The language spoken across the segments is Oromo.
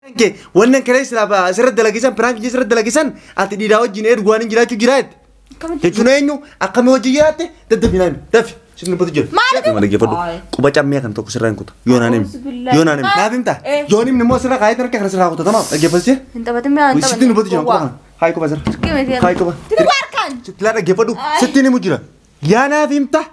Wannan kalee silaa asirratti dalagisan piraank asirratti dalagisan ati dhiiraa wajjin eeguu waan hin jiraachuu jiraate. Jechuun eenyu akkamii hojii jiraatte daddafi naami dafi sin dubbatu jira. Maal? Dhaggeeffadhu quba cammee kan tokko sirraa hin kuta yoo naan himi yoo naan himi naaf himta yoo himni immoo sirra kaayee harka kana sirraa kuta tamaam dhaggeeffachise. Hin taphatin mi'a hin Sittiin dubbatu jira quba kana kaayi quba sirra kaayi quba. Sitti laa dhaggeeffadhu sittiin himu jira yaa naaf himta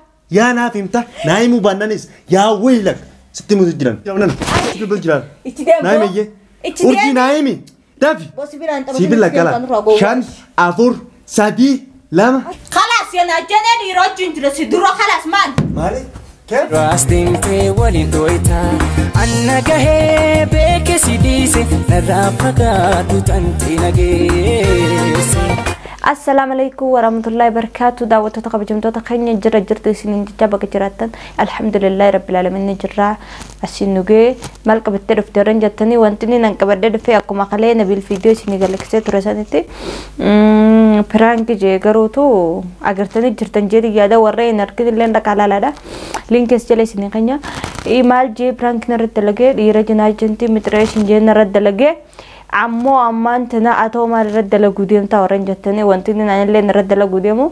yaa naaf himta naa himuu baannanis yaa waylak sittiin himu jiran. Sittiin dubbatu jira. Itti deemu. Naa himi iyyee. Itti deemu. Urjii naa himi dafi. Bosi biraan taphatin. Sibiila gala 5 4 3 2 خلاص يا ناجنا دي رجل جرسي درو خلاص مان Maali? Raastiin waliin dhoyta anna gahee beeke si dhiise narraa fagaatu tanti nageesse. Assalaamu alaikum warahmatullahi wabarakatuh. Daawwattoota kabajamtoota keenya jira jirtu isiniin jecha bakka jiraattan alhamdulillahi rabbil alamin jirra asiin nugee maal qabattee dhufte warreen jettanii wanti inni nan qabadhee dhufe akkuma kalee Nabiil viidiyoo isinii galaksee ture sanitti piraanki jee garuutu agartanii jirtan jedhi yaada warreen hin argin illee dhaqaa laalaadha. Liinkees jala isinii keenya maal jee piraanki narratti dalagee dhiira jinaa jinti mixiree jee narratti dalagee ammoo ammaan tana atoo maal irratti dalaguu deemtaa warreen jettanii wanti inni anillee irratti dalaguu deemu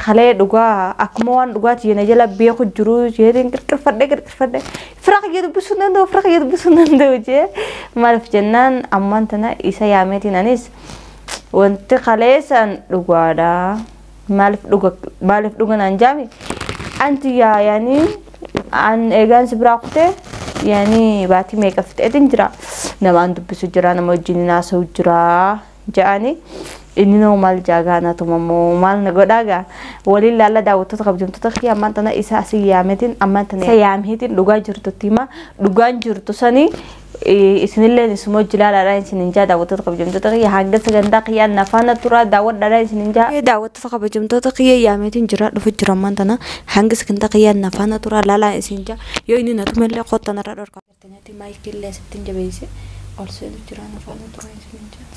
kalee dhugaa akkuma waan dhugaati jena jala beeku jiru jedheen qirqirfadhe qirqirfadhe fira kiyya dubbisuu hin danda'u fira kiyya dubbisuu hin danda'u jee maaliif jennaan ammaan tana isa yaameetiin anis wanti kalee san dhugaadha maaliif dhuga maaliif dhuga naan jaami anti yaa yaanii an eegaan si biraa kutee yaani baatii meeqa fixeetiin jira namaan dubbisu jira nama wajjin haasa'u jira jedhani inni noo maal jaagaa na tumamoo maal na godhaa gaa waliin laalla daawwattoota kabajamtoota kiyya ammaan tana isa asii yaameetiin ammaan tana isa yaameetiin dhugaa jirtutti hima dhugaan jirtu sanii isinillee isuma hojii laalaadhaan isinin jaa daawwattoota kabajamtoota kiyya hanga sagantaa kiyyaan nafaana turaa daawwadhaadhaan isinin jaa. Daawwattoota kabajamtoota kiyya yaameetiin jira dhufu jira ammaan tana hanga sagantaa kiyyaan nafaana turaa laalaa isin jaa yoo inni na tumallee qottanarra dhorka. Maayikillee asittiin jabeesse ol seenu jira nafaana turaa isinin jaa.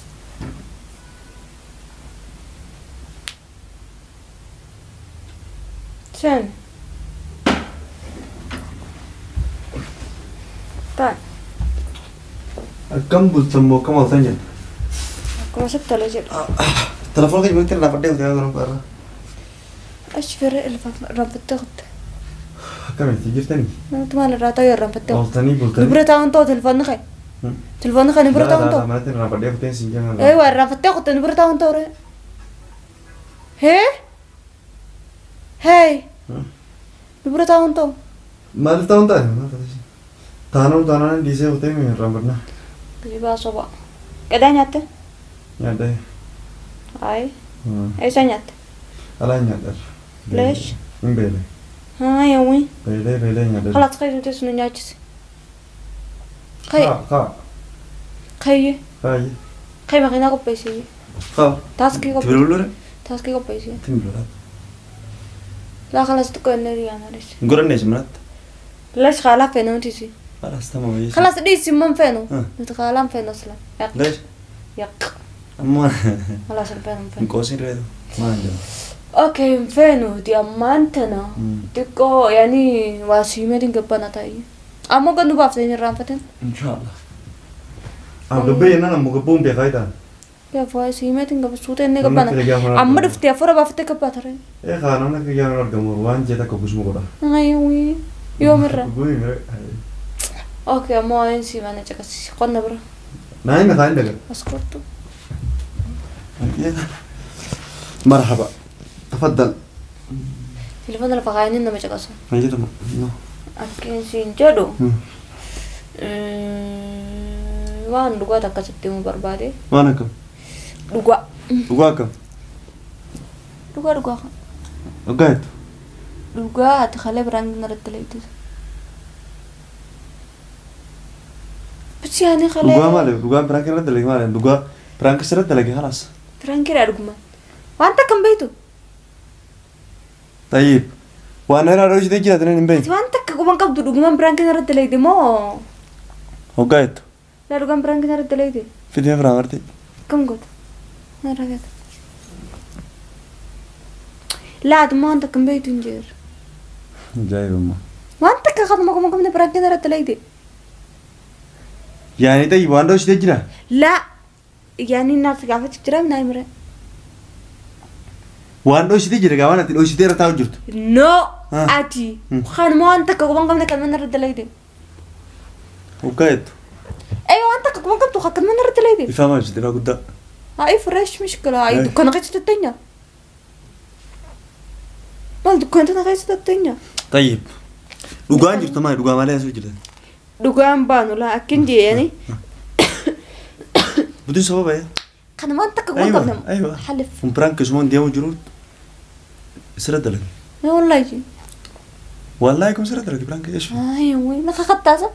Sen. Taa'e. Akkam bultan moo akkam ooltan jenna? Akkuma sitti tolee jedhu. Telefoona keenya irraa fadhee hoteela galuun irraa. Achi firee irraanfattee kutte. Akkamitti jirtanii? Namatti maal irraa ta'u irraanfattee kutte. Ooltanii bultanii? Nibira taa'uun ta'u telefoonni kee. Telefoonni kee nibira taa'uun ta'u. Manatti irraa fadhee kuteen siin jenna. Ee waa irraanfattee kutte nibira taa'uun ta'u ree. Hee? Hee? Nibira taa'uun ta'u. Maaliif taa'uun taa'e? Taanaan taanaan dhiisee kuteen irraanfannaa. Kijibaa soba. Qadaa nyaatte? Nyaadhee. Ayi. Eessa nyaatte? Alaa nyaadheera. Leesh? Hin beele. Haa yoomii? Beelee beelee nyaadheera. خلاص خير انت سنو nyaachise. Khay. Haa. Khayye. Khaayye. Khay makiinaa qopheessiyye. Haa. Taaskii qopheessi. Tibilbuluure? Taaskii qopheessiyye. Tibilbuluure. لا خلاص تكون نري انا ليش. Hin godhanne manatti? ليش خلاف فينو تيسي؟ خلاص تمام. خلاص ديسي من فينو؟ انت خلام فينو اصلا. ليش؟ يق. Ammoo خلاص فينو hin فينو. qoosin reedu. Maal jedhu? اوكي فينو دي امانتنا. تكو يعني واسيمه دين قبنا تاي. امو قنو بافتين الرانفتين. Inshaallah. Am dubbee jennaan ammoo gabbuun beekaa ta'an. كيف واسيمه دين قب سوت اني Namni قبنا. akka gaafa اما دفتي افره بافتي قباترين. Ee haa namni akka gaafa argamu waan jee takka busuma godha. ايوه يوم الرا. Guyi mire. اوكي مو انسي ما انا جكس قلنا برا. Naa himi haa hin daga. اسكتوا. مرحبا تفضل. تليفون الفغاني انه ما جكس. Fayyadamu. No. Akkin siin jedhu waan dhugaa takka sitti himuu barbaade. Waan akkam? Dhugaa. Dhugaa akkam? Dhugaa dhugaa. Dhugaa jettu? Dhugaa ati kalee biraan irratti leeyyisu. بس يعني kalee. Dhugaa maali? Dhugaan piraank irratti dalage maali? Dhugaa piraank sirratti dalage خلاص. Piraankiidha dhuguma. Waan takka hin beektu. طيب waan irraa dhoositee jiraatan hin Ati beektu. waan takka quban qabdu dhugumaan piraankiin irratti dalagde moo? Hoggaa jettu? Laa dhugaan piraankiin irratti dalagde. Fidee firaa marti. Akkam goota? Narraa gata. Laa ati waan takka hin beektu hin jiru. Ajaa'ibummaa. Waan takka qabuma kuma qabne piraankiin irratti dalagde. Yaani tayyib waan dhoositee jira? Laa yaani naaf gaafachuu jira naa himre. Waan dhoositee jira gaa waan ati dhoositee irra taa'u jirtu. No ati kanuma waan takka quban qabne kan mana irra dalagde. Hoggaa jettu. Ee waan takka quban qabdu kan mana irra dalagde. Ifaa maal ibsite ifaa guddaa. Ay fresh mishkila ay dukkana keessa tattanya. Maal dukkana tana keessa tattanya. Tayyib. Dhugaan jirtu maali dhugaa malee asii jirta? Dhugaan baanu laa akkin jeeni. Budin sababa yaa. Kana waan takka quban qabne. Aywa. Halif. Kun prank keessumaan deemu jiru sirra dalage. Wallahi. Wallahi kun sirra dalage prank eeshu. Ay way ma khataasa.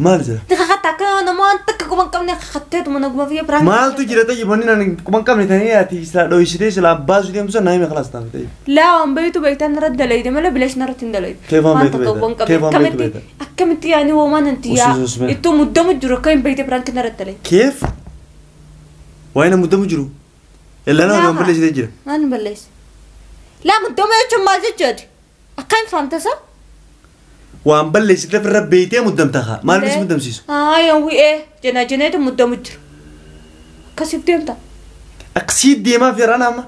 Maal jira? Ni khata kana waan takka quban qabne khatteetu mana guma fi prank. Maaltu jira tayyib wanni nani quban qabne tanii ati sila dhoysitee sila baasuu deemtu sana himi khalaas taate tayyib. Laa waan beeytu beeytaan irra dalayde malee bileesh narratti hin dalayde. Keef waan beeytu beeyta? Keef waan beeytu beeyta? Akkamitti yaani woomaan anti yaa ittoo muddamu jiru akka hin beeyte prank narratti dalayde. Keef? Waa'ee na muddamu jiru? Illaan waan balleessitee jira. Waan balleesse. Laa muddama jechuun maal jechuudha? Akka hin faamtasa? Waan balleessite lafarra beeytee muddamta haa. Maal si muddamsiisu? Haa wi'ee jena jeneetu muddamu jiru. Akkasiif deemta. Akkasii deemaa feeraan amma.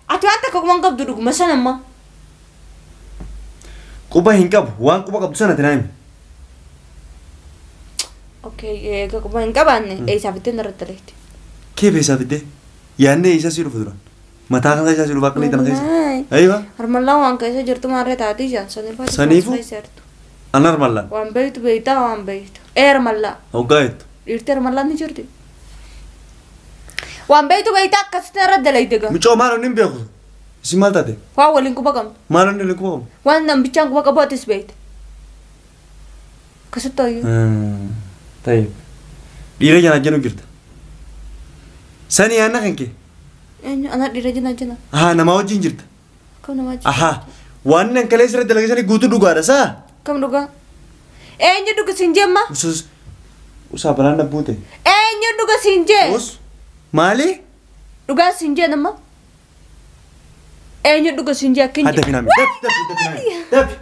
Ati waan takka quban qabdu dhuguma sana amma. Quba hin qabu waan quba qabdu sana ati naa himi. Okay egaa quba hin qabaanne eessaaf itti narratti daleetti. Keef eessaaf itti? Yaadni eessa si dhufu duraan? Mataa kan keessa si dhufu akka tana keessa. Aywa. Harmallaan waan keessa jirtu maarree taatii jaan saniifu. An harmallaan. Waan beeytu beeytaa waan beeytu. Ee harmallaa. Hoggaa jettu. Dhiirti harmallaan ni jirti. Waan beeytu beeytaa akkasitti irra dalayde gaa. Mucoo maal inni hin beeku? Isin maal taate? Waan waliin quba qabdu. Maal inni waliin quba qabu? Waan nambichaan quba qabu atis beeyte. Akkasitti hoyyuu. Tayyib. Dhiira jana jennu jirta. Sani yaanna kan kee? Eenyu ana dhiira jana jena. Ahaa namaa wajjin jirta. Kam namaa wajjin. Ahaa waan nan kalee sirra dalagee sanii guutuu dhugaadha saa? Kam dhugaa? Eenyu dhuga siin jemma? Usus usaa balaan na buute. Eenyu dhuga siin jee? Us maali? Dhugaa siin jee nama? Eenyu dhuga siin jee akkin jee? Hadda finaami. Dafi dafi dafi dafi.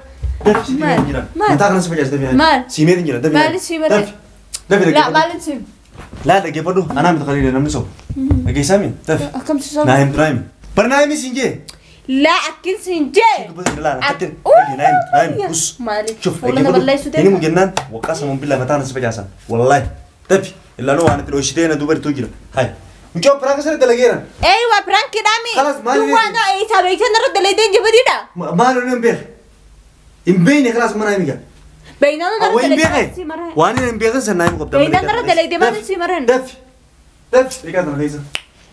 Dafi siimee hin jiran. Mataa kanas facaase dafi finaami. Maal? Siimee hin jiran dafi. Maali siimee? Dafi. Dafi Laa maali siim? Laa dhaggeeffadhu anaa miti khaliila namni sobu. Dhageessaami dafi. Akkam si sobu? Naa himtu naa himi. Bara naa himi siin jee. Laa akkin siin jee. Laa akkatti dhagee naa himi naa himi us. Maali? Shuf Fuula na balleessu dhaggeeffadhu. Inni mugennaan waqaa samuun billaa mataa nas facaasan. Wallaahi dafi ilaaluu waan itti dhoositee na duuba irtuu jira. Hayi. Mucoo piraanka sana dalageera. Eeywa piraanki dhaami. Khalas maali? Duwwaa naa eessaa beektee narra dalagdee hin jabadiidha. Maal inni hin beekne? Hin beekne khalaas mana himi gaa. Beeynaan narra Awwa hin dalagdee beekne. si maree. Waan inni hin beekne sana naa himu qabda. Beeynaan narra dalagdee maal si mareen? Dafi. Dafi. Egaa tana keessa.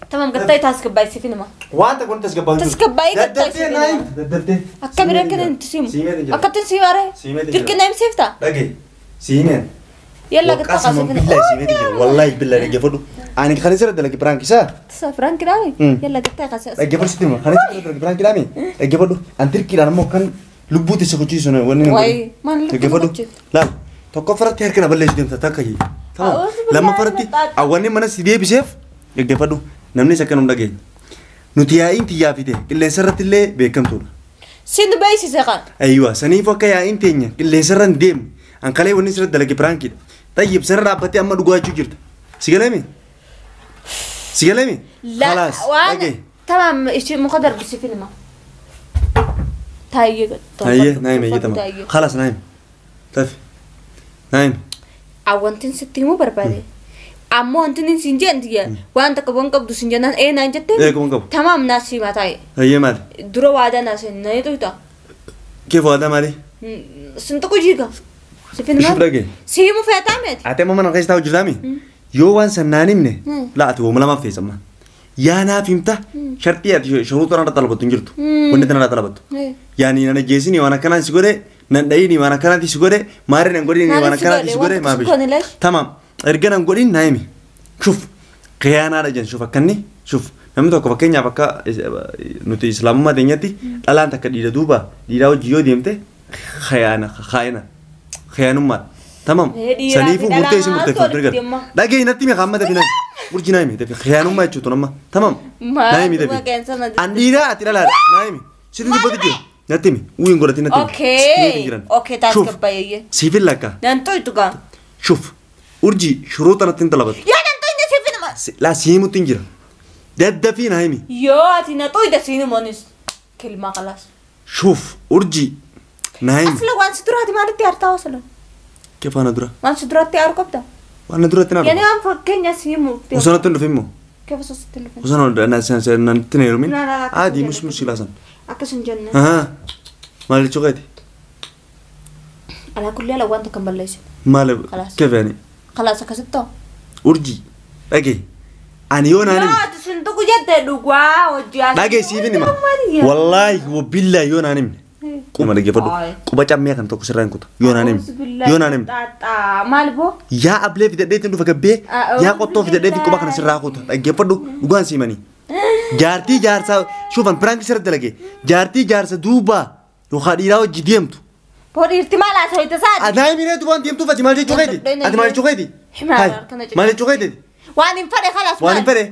Tamam gattee taasgabbaa'ii si finima. Waan takka wanti tasgabbaa'u jiru. Tasgabbaa'ii gattee si Daddaftee naa himi. Daddaftee. Akka bira kan hin simu. Siimee hin jira. Akkatti si maree. Siimee hin jira. Dirqina himsiifta. Dhagee. Siimeen. Yalla gattee Waqaa samuun billaa siimee hin jira. Wallaahi billaa dhaggeeffadhu. Ani kan isirra dalage piraank isaa. Tasa piraanki dhaami. Yalla gattee kaasee. Dhaggeeffadhu sitti hima. Kan isirra dalage piraanki dhaami. Dhaggeeffadhu. An dirqiidhaan immoo kan lubbuutti isa kuchiisu wanni nama. Wayi maal lubbuutti Dhaggeeffadhu. Laal tokkoffaratti harka na balleessu deemta takka jee. Tamam. Lammaffaratti awwanni mana si deebiseef dhaggeeffadhu. Namni isa akka nu dhageenye. Nuti yaa'iin tiyyaa fite qilleensa irratti illee beekamtuudha. Sin beeksise kan. Ayyuwa saniif akka yaa'iin teenya qilleensa irra hin deemne. Ankalee wanni sirra dalage piraankiidha. Tayyib sirra dhaabbattee amma dhugaachuu jirta. Si galame? Si galame? La waan tamam ishi muka darbu si filma. Tayyee. Tayyee naayim eeyyee tamam. Khalaas naayim. Tafi. Naayim. Wantin sitti himuu barbaade. Ammoo wanti siin jeen waan takka bu'an qabdu siin jennaan ee naan jettee. Ee bu'an qabu. Tamam naa si mataa. Tayyee maali? Dura waadaa naa seen na eetu. Keef waadaa maali? Sin tokko jiiga. Si filma. Ishuf dhagee. Si himu feetaa meeti. Ati amma mana keessa taa'u jirtaami? Yoo waan san naan himne laa ati wooma lamaaf teessamma. Yaa naaf himta sharxii ati shuruuxa narra xalabattu hin jirtu. Wanni tana narra xalabattu. Yaani nan ajjeesini waan akkanaan si godhe nan dhayini waan akkanaatti si godhe maarri nan godhini waan akkanaatti si godhe maa bishi. Tamam erga nan godhin naa himi. Shuf khiyaanaadha jenna shuf akkanni shuf namni tokko fakkeenyaaf akka nuti islaamummaa teenyatti dhalaan takka dhiira duuba dhiiraa hojii yoo deemte khiyaana khaayina khiyaanummaadha. Tamam. Saniifuu murtee isin murteeffatu dirgata. Dhagee natti himi hamma dafi naami. Urji naa himi dafi khiyaanummaa jechuutu nama. Tamam. Naa himi dafi. An dhiiraa ati dhalaadha. Naa himi. Sitti dubbatu jira. Natti himi. Uyi hin godhatin natti himi. Okay. Okay taasgabbaa'ee. Siifin lakka. Nan to'atu gaa. Shuf. Urjii shuruuxa natti hin talabatu. Yoo nan xuyne siifin hima. Laa si himutti hin jira. Daddafii naa himi. Yoo ati na xuyde siin himanis. Kilmaa qalaas. Shuuf urjii naa himi. Asla waan si duraati maalitti aartaa osoo? Keef waan na dura? Waan si duratti aaru qabda? Waan na duratti na Yani waan fakkeenya si himuuf. Osoo natti hin dhufin moo? Keef osoo sitti hin dhufin? Osoo natti hin heerumin? La, la, la, Aadii mus mushkilaa san. Akkas hin jenne. Maal jechuu keeti? Alaa kulli ala waan tokko hin balleessin. Maal Khalaas. keef yaani? Khalaas akkasitti ta'u. Urjii dhagee ani yoo naan Yoo himi. ati sin tuqu jette dhugaa hojii as. Dhagee siifin hima. Wallaahi wabillaahi yoo naan himne. Quba dhaggeeffadhu. Quba cammee kan tokko sirraa hin kuta. Yoo naan himne. Yoo naan himne. Xaaxaa maal boo? Yaa ablee fidadheetiin dhufa gabbee yaa qottoo fidadheetiin quba kana sirraa kuta. Dhaggeeffadhu dhugaan siimanii. Jaartii jaarsaa shufan piraanki sirra dalage. Jaartii jaarsa duubaa yookaan dhiiraa hojii deemtu. Boo dhiirti maal haasawite saati? Anaa himineetu waan deemtuuf ati maal jechuu keeti? Ati maal jechuu keeti? Maal jechuu keeti? Waan hin fedhe khalaas. Waan hin fedhe.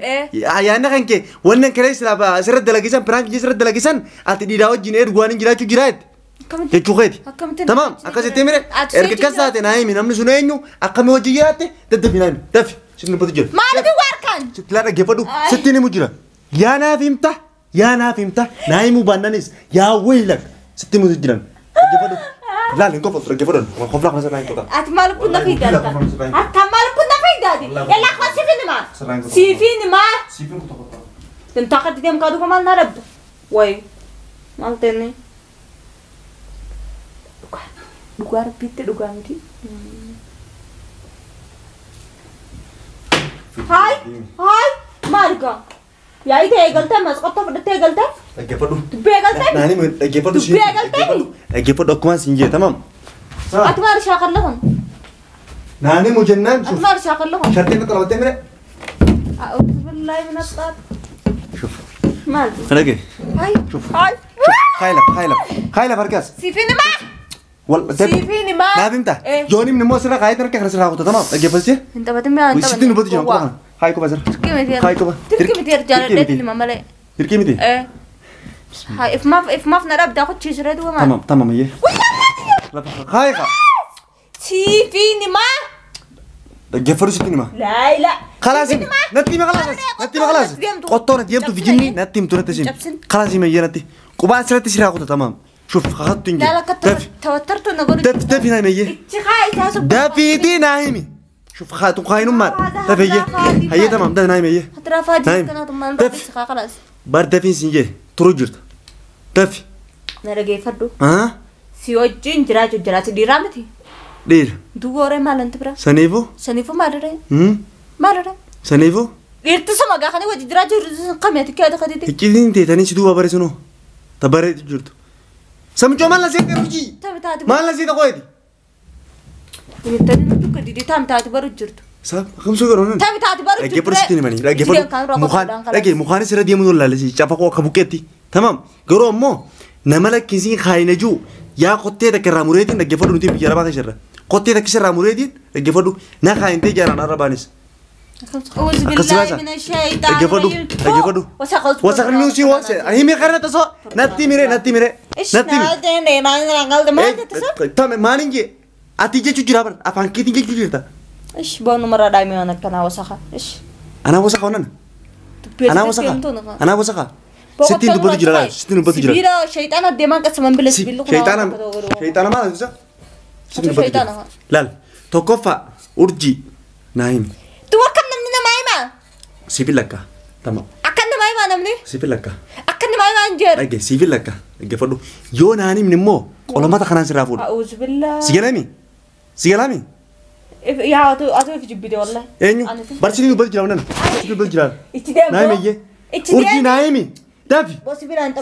Yaadna kan kee wannan kalee sirra dalagisan piraanki sirra dalagisan ati dhiiraa wajjin eedhu waan hin jiraachuu jiraa jette. Jechuu keeti. Tamaam akkasitti mire erga akkas taate naa himi namni sun eenyu akkamii hojii jiraatte daddafi naa himi dafi sitti dubbatu jira. Maaliif waarkaan? Sitti laa dhaggeeffadhu sitti himu jira. Yaa naaf himta yaa naaf himta naa himuu baannanis yaa waylak sitti himu jiran. Dhaggeeffadhu. Laal hin kofaltu dhaggeeffadhu. Koflaa kana sirraa hin kutaa. Ati maal kun na fiidaata? Akka maal kun na fiidaati? Yallaa koo siifin himaa. Siifin himaa. Siifin kutaa. Intaa deem kaaduu maal na dhabda? Wayi maal tenne? Dhugaa rabbiitti dhugaa miti. Haay haay maal gaa? Yaa'ii ta'ee galtee masqottoo fudhattee galtee? Dhaggeeffadhu. Dubbee galtee? Naan himi dhaggeeffadhu. Dubbee galtee? Dhaggeeffadhu akkuma siin jee tamaam. Ati maal shaakalla kun? Naan himu jennaan. Ati maal shaakalla kun? Shartee na xalabattee mire? A'uudhu billaahi min axxaat. Shuf. Maal? Dhagge. Haay. Shuf. Haay. Khayla khayla khayla farkaas. Siifin himaa. Siifin himaa. Naaf himta. Yoon himni immoo sirra kaayee harka kana sirraa kuta tamaam dhaggeeffattee? Hin taphatin mi'a hin taphatin. Sitti dubbatu jira quba kana. Haay quba sirra. Dirqii miti. Haay quba. Dirqii miti jaaladheetti hima malee. Dirqii miti? Haay ifmaaf na dhabdaa kuchiisiree duuba maal? Tamam tamam iyyee. Haay haa. Siifin himaa. Dhaggeeffadhu sitti hima. Laa ilaa. خلاص نتي ما خلاص نتي ما خلاص قطورة ديمتو في جني نتي متورة تسين خلاص ما يجي نتي قبعة سرت تسير هاخدها تمام شوف خدت تنجي لا لا توترت انا قلت دف دف نايمي دفي دي نايمي شوف خاتو خاين مال دف هي هي تمام ده نايمي هي دف خلاص بار دفين سنجي تروجرت دف نرجع فردو ها سيوجين جراج جراج ديرامتي دير دوغوري مال انت برا سنيفو سنيفو مالري مالري سنيفو Dhiirti magaa kana wajji jiraachuu jirtu qameeti kee adii Icciitiin teetanii si duuba bareessunoo tabaree jirtu. Samchoo maal lasee hojii? Maal lasee qo'eeti? Dhiirtonni nuti akka didii taamtaati baru jirtu. Saab akkamsuu yeroo nan? Taamtaati baru jirtu. Dhaggeeffadhu sitti himanii dhaggeeffadhu mukaan dhagge mukaanis irra deemuu laalesi cafaqoo akka buqqeetti. Tamaam garuu ammoo nama lakkisiin kaayina jiru yaa qottee takka irraa mureetiin dhaggeeffadhu nuti biyya arabaa keessa irra. Qottee takka irraa mureetiin dhaggeeffadhu na kaayintee jaaraan arabaanis. أعوذ بالله من الشيطان الرجيم. وسخنوسي واسع. هي مقرنة تصو. نتي ميري نتي ميري. نتي ميري. تمام ما نيجي. أتيجي شو جرابر. أفهم كي تيجي شو جرتا. إيش بانو مرة دايما أنا كنا وسخة. إيش. أنا وسخة ولا أنا وسخة. أنا وسخة. ستين دبوت جرا. ستين دبوت جرا. سبيرا شيطان الدماغ قسما بالله سبيل. شيطان شيطان ما لازم. ستين دبوت جرا. لا توقف أرجي نايم. سيفي لك تمام أكن ما يبان أمني سيفي لك أكن ما يبان جر أجي سيفي لك أجي فدو يو ناني من مو ولا ما تخنان سرافود أعوذ بالله سيجلامي سيجلامي يا أتو في جبدي والله إنيو برشني بقول جرا ونن بقول جرا نايمي يجي أرجي نايمي دافي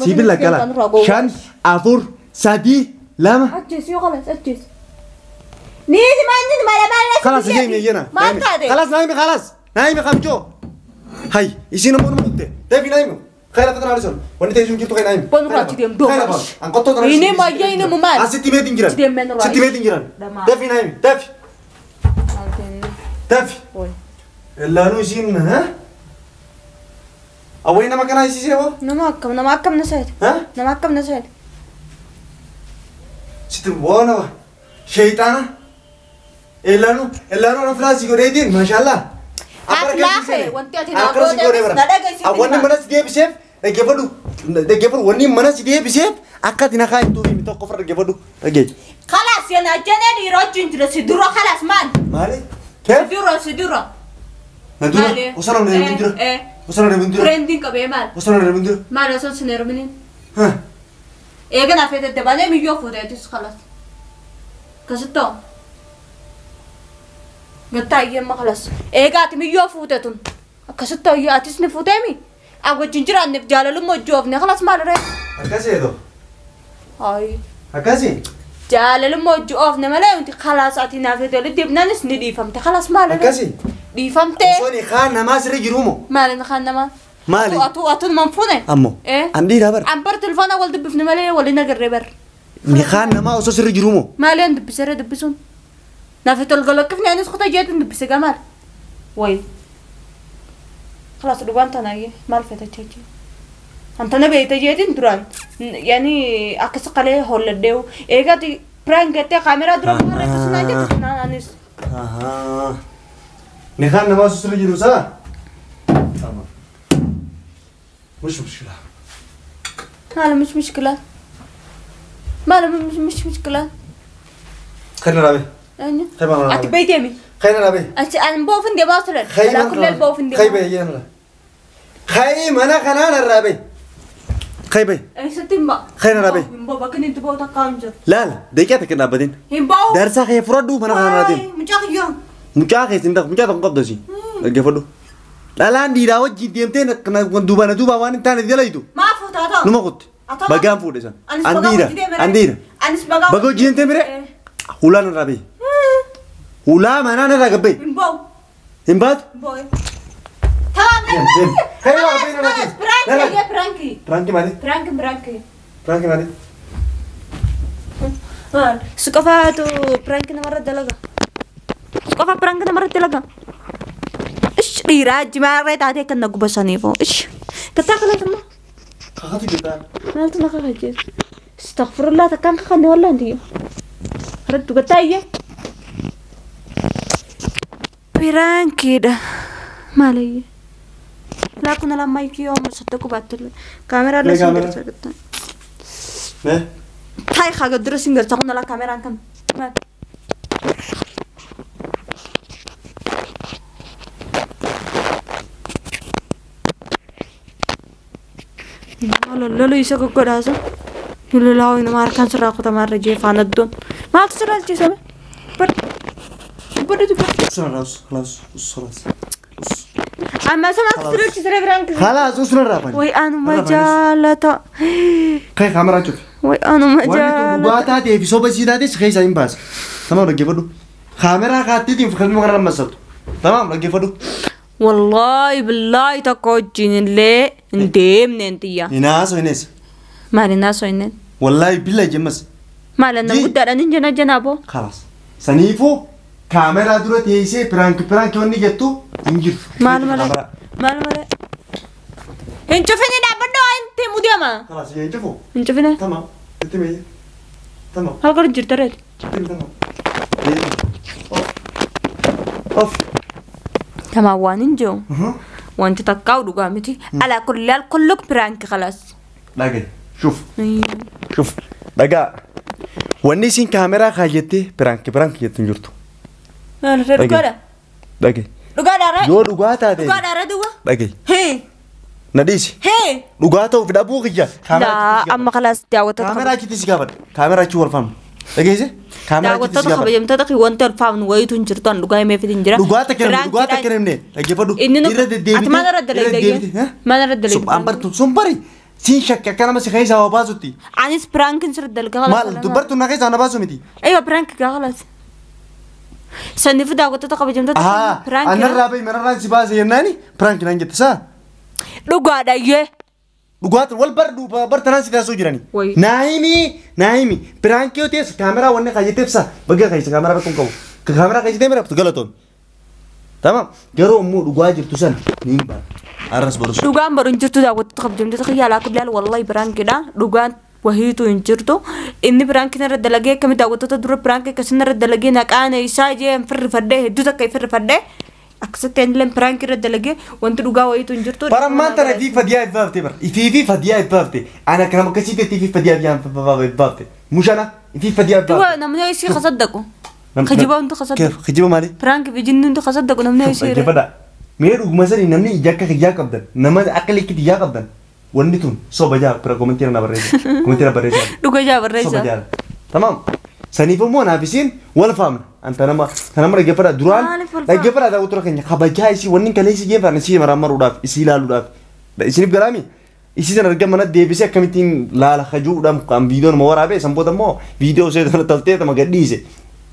سيفي لك لا شان أفور سادي لما أجلس يو خلاص أجلس نيجي ما نيجي ما لا خلاص نايمي يجينا خلاص نايمي خلاص نايمي خمجو هاي يسينا مون مونته دافي نايمو خيلا فتنا على وانت تيجي جبتو خيلا نايم بون راتي ديم دو خيلا بون ان قطو تنا إني ما جاي إني مال 6 متر جيران 6 متر جيران دافي نايم دافي دافي لا نو يسين ها اوين ما كان يسير هو نما كم نسيت ها نما كم نسيت ست وانا شيطانه. Ellaanu ellaanu ana filaasii godheetiin maashaallah. Aflaaxe wanti ati naa goote na dhageessifti. Wanni mana si deebiseef dhaggeeffadhu dhaggeeffadhu wanni mana si deebiseef akka ati na kaayattuuf himi tokko ofirra dhaggeeffadhu dhaggeessi. Khalaas yana jeneen yeroo wajjin jira si dura khalaas maal? Maali? Si dura si dura. Na dura osoo namni hin dura. Osoo namni hin dura. Friendiin qabee maal? Osoo namni hin dura. Maal osoo sin heeruminiin? Eegana feete dabalee miyyoo fuuteetis khalaas. Kasitoo. Gattaayyee amma khalaas. Eegaa ati miyyoo fuute tun. Akkasitti hoyyoo atis ni fuuteemi? Wajjin jiraanneef jaalalummaa hojii oofne khalaas maal ree? Akkasii eedoo. Hayi. Akkasii. Jaalalummaa hojii oofne malee wanti khalaas ati naaf feete walitti deebinaanis ni dhiifamte khalaas maal ree? Akkasii. Dhiifamte. Osoo ni kaan namaa sirri jiru moo? Maal inni kaan namaa? Maali? Atu atu man fuune? Ammoo. An dhiiraa bara. An bar telefoona wal dubbifne malee waliin agarree bar. Ni kaan namaa osoo sirri jiru moo? Maali an dubbisee dubbisuun? Naaf tolgalakkifne anis kutaa jeetin dubbise gamaal. Wayi. خلاص dhugaan tanaayye maal feeta jechi. Antana beeyta jeetin duraan yaani akkas qalee holladheewu eegaati prank jettee kaameraa dura maarree sunaa jette sunaan anis. Ni kaan namaa osoo sirri jiru saa? Tamam. مش مشكلة. ماله مش مشكلة. ماله مش مشكلة. خلينا نلعب. أنت بيت يمي. خلينا نلعب. أنت أنا بوفن دي باصلة. لا كل البوفن دي. خيبة يا خيم أنا خلنا الرابي. خيبة. أي ستين خلينا نلعب. بابا كنت أنت بوتا قامجر. لا لا دقيقة كنا بدين. درسا خي فردو أنا خلنا نلعب. مجاخ يوم. مجاخ سنتك مجاخ قبضة شيء. الجفلو. لا لا عندي دعوة جديمتين دوبا دوبا وان تاني دلایدو. ما فوت هذا. نما قلت. بقام فوت إنسان. عندي عندي. أنس بقام. بقول جديمتين مرة. ولا نرابي. ولا ما أنا نرابي. إمباو. إمباد؟ إمباو. تمام. خلاص برانكي يا برانكي. برانكي مالي؟ برانكي برانكي. برانكي مالي؟ مال. سقفاتو برانكي نمرة دلقة. سقفا برانكي نمرة دلقة. إيش ريراج ما رأيت عادي كنا قبصاني فو إيش كتاكل هذا ما خاطي جدا ما أنت خاطي استغفر الله تكان خاني ولا أنتي ردوا قتاية برانكي ده ما لي لا كنا لما يجي يوم صدقوا باتل كاميرا لا سنجر سكتان ما تاي خا قدر سنجر تقولنا لا كاميرا كم ما لا يسوق كراسة لا لا إنه ما أركان سرعة قطع ما رجع فاندون ما تسرع شيء سامي بر بر خلاص خلاص خلاص أما سمعت تسرع شيء سرع برانك خلاص وصلنا رابع وي أنا ما جالتا خي كاميرا شوف وي أنا ما جالتا وأنت تبغى في صوب سيداتي خي سايم باس تمام رجع فدو كاميرا خاتي تيم خلني مغرب مسرت تمام رجع فدو والله بالله تقعدين اللي ندم ننتيا ناس وناس ما لنا وينين والله بالله جمس ما لنا قدر أن نجنا جنابو خلاص سنيفو كاميرا درو تيسي برانك برانك وني جتو انجر مال مال مال مال انشوفني نابدو انت موديما خلاص ينشوفو انشوفني تمام انت مي تمام هل قرر جرترت تمام اوف تمام وان نجو وانت تقاو قامتي على كل كلك برانك خلاص لاقي شوف شوف بقى ونيسين كاميرا خاجتي برانك برانك يتنجرتو لا لا رجاله لاقي رجاله يو رجاته دي رجاله ردوا لاقي هي نديسي هي رجاته في دابو خيا لا اما خلاص دعوتك كاميرا كي تسكابر كاميرا كي ورفام لاقي زي daawwattoota kabajamtoota wanta ulfaafnu wayitu hin jirtu an dhugaa himeefit hin jira. Dhugaata kennu dhugaata kennamne dhaggeeffadhu. Irra deddeebite. Ati maal irra dalagde? Maal irra dalagde? Subbaan bartu sun bari siin shakke akka nama si keessaa waa baasutti. Anis piraankiin sirra dalga khalas. Maal dubartu na keessaa na baasu miti. Aywa piraanki gaa khalas. Saniif daawwattoota kabajamtoota piraanki. Anarraa bahi manarraan si baase jennaani piraanki naan jette saa. Dhugaadha iyyee. Dhugaatu wal bar bartanaan si taasisuu jirani. Naayimi naayimi piraankii yoo teessu kaameraa wanni kaayyattee ibsa baga keessa kaameraa bakka hin qabu. Kaameraa keessa mira galatoon. Tamam garuu immoo dhugaa jirtu sana ni hin baatu. Arras barus. Dhugaan baru hin jirtu daawwattoota kabajamtoota xiyya alaa kullaal wallahi piraankiidha dhugaan Wahiitu hin jirtu. Inni piraankiin irra dalagee akkami daawwattoota dura piraankii akkasii irra dalagee naqaan isaa jee firrifadhee hedduu takka firrifadhee akkasitti inni piraankii irra dalagee wanti dhugaa wahiitu hin jirtu. Barammaan tana ifii fadiyaa ibbaafte bara. Ifii fi fadiyaa ibbaafte. Ana kana akkasii ta'e ifii fadiyaa ibbaafte. Mushana ifii fadiyaa Duba ibbaafte. namni isii kasaddaqu. Kijiba hundi kasaddaqu. Keef kijiba maali? Piraankii fi jinni hundi kasaddaqu namni isii. Dhaggeeffadhaa. Mee dhuguma sanii namni ija akka kiyyaa qabdan nama akka likkitti ijaa qabdan wanni tun soba jaa bira komentii na barreessa. Komentii na barreessa. Dhuga jaa Soba barreessa. jaa. Tamaam. Saniif immoo naaf isiin wal faamna. Anta nama nama dhaggeeffadhaa duraan Maaliif wal faamna? dhaggeeffadhaa daawwattoota keenya kabajaa isii wanni kalee isii geeffan isii maraamaruudhaaf isii ilaaluudhaaf. Isiniif galaami? Isii sana arga mana deebisee akkamittiin laala kajuudhaan kan viidiyoo nama waraabee san booda immoo viidiyoo ishee tana taltee tama gadhiise.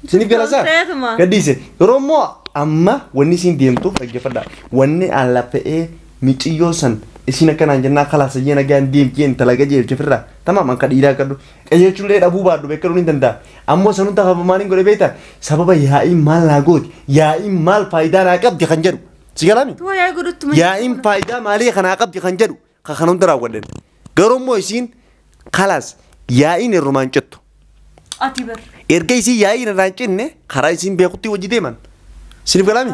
Isiniif galasaa? Tolteetuma. Gadhiise. Yeroo immoo amma wanni isiin deemtuuf dhaggeeffadhaa. Wanni ala fe'ee miciyyoo san isiin akkanaan jennaa kalaasa jee nagaan deemtee intala qajeelche firraa. Tamaam anka dhiiraa kadhu. Qajeelchullee dhabuu baadhu beekaluu ni danda'a. Ammoo san hunda qaba maaliin godhe beektaa? Sababa yaa'iin maal naa gooti? Yaa'iin maal faayidaa naa qabdi kan jedhu. Si galaami? Tuwa yaa'ii godhuttu. Yaa'iin faayidaa maalii kanaa qabdi kan jedhu kan kana hunda raawwadhan. Garuu immoo isiin kalaas yaa'iin irrumaan cittu. Ati bar. Erga isiin yaa'iin irraan cinne karaa isiin beekutti hojii deeman. Siniif galaami?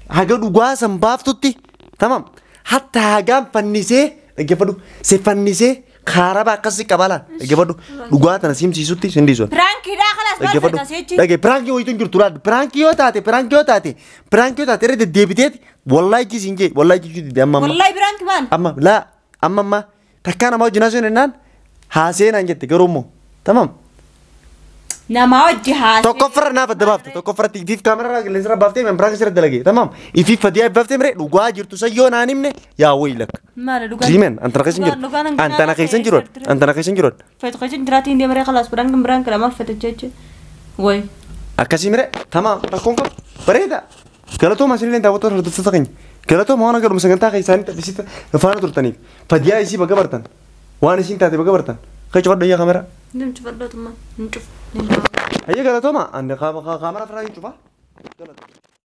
Haga dhugaa san baaftutti tamam. Hatta hagaan fannisee dhaggeeffadhu. Se fannisee kaaraba akkasii qabalaan dhaggeeffadhu. Dhugaa tana simsiisutti sin dhiisu. Piraankiidhaa kalaas maal Dhaggeeffadhu. fedha seechi. Dhagge piraankii wayitu hin jirtu laal. Piraankii yoo taate piraankii yoo taate piraankii yoo taate irra deddeebiteeti wallaahi jisiin jee wallaahi jechuu dide amma amma. Wallahi piraanki maal? Amma laa amma amma takkaa namaa wajjin haasoo jennaan haaseenaan jette garuu immoo tamam. Nama wajji haasee. Tokkoffarra naaf adda baafte tokkoffarratti ifiif kaameraa qilleensarra baaftee men piraanki sirra dalage tamam ifiif fadiyaa baaftee mire dhugaa jirtu sayyoo naan himne yaa wayi lakka. Maali dhugaa? Siimen antana keessa hin jiru antana keessa hin jiru antana keessa hin jiru Feetu keessa hin jiraatiin deemaree kalaas piraankiin piraankiidha maal fedha jechi. Wayi. Akkasii mire tamam rakkoon qabu bareeda. Galatooma isinillee daawwattoota hordoftoota keenya galatooma waan agaruma sagantaa keessaanii taphisiisa faana turtaniif fadiyaa isii baga bartan waan isiin taate baga bartan kee cufadhu iyya kaameraa. Namni cufadhootummaa hin cufu. Hayya galatooma ani kaameraa firaa hin cufaa. Galatooma.